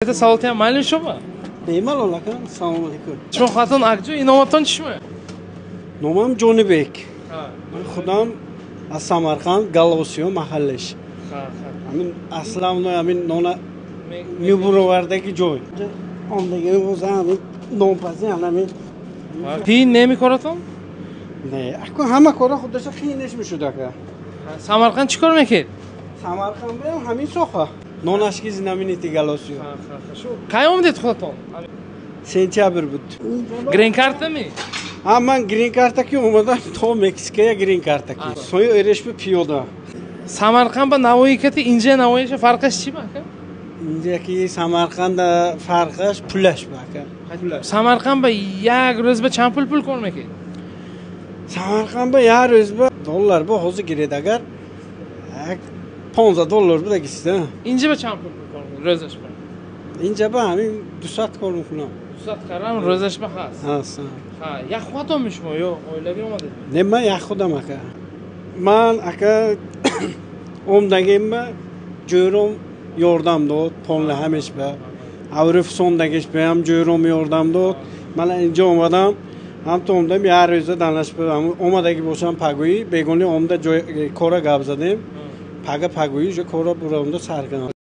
Это саволтиам майли шумо? Бемалол, ака, салому алейкум. Шумо хатон акҷо иноматон чишма? Номам Ҷонибек. Ман худам аз Самарқанд, Галосиё маҳаллаш. Ҳамин аслан ҳамин нона мебуровардаги ҷой. Омдаги боза ҳамин нонпазӣ ҳамин. Қиин намекоратон? Не, аку ҳама кора худаша қиинеш мешуд, ака. Самарқанд чӣ кор мекард? Самарқанд баям ҳамин соҳа. Нонашки знаменитый Галосиё. Кай омадед худатон? Сентябр буд. Грин картами? А ман грин карта ки омадам то Мексикая грин карта ки. Сои эрешби пиёда. Самарқанд ба Навоӣ кати инҷа Навоиша фарқаш чи ба, ака? Инҷа ки Самарқанда фарқаш пулаш ба, ака. Самарқанд ба як рӯз ба чанд пул кор мекард? Самарқанд ба як рӯз ба доллар ба ҳозир гиред агар як $15 буда гиста. Инҷа ба чанд пул кор мекард рӯзаш ба? Инҷа ба ҳамин 200 кор мекунам. 200 карам рӯзаш ба ҳаст? Ҳаст. Ҳа, як худатон шумо ё оилавӣ омадед? Не, ман як худам, ака. Ман ака омдагим ба ҷӯром ёрдам дод, полна ҳамеш ба. Авруфсондагиш ба ҳам ҷӯром ёрдам дод. Ман инҷа омадам, ҳам то омдам як рӯза данаш ба омадаги бошам пагӯӣ, бегони омда ҷой кора гап задем. Пага пагӯӣ ҷо кора бурамда сар кардам.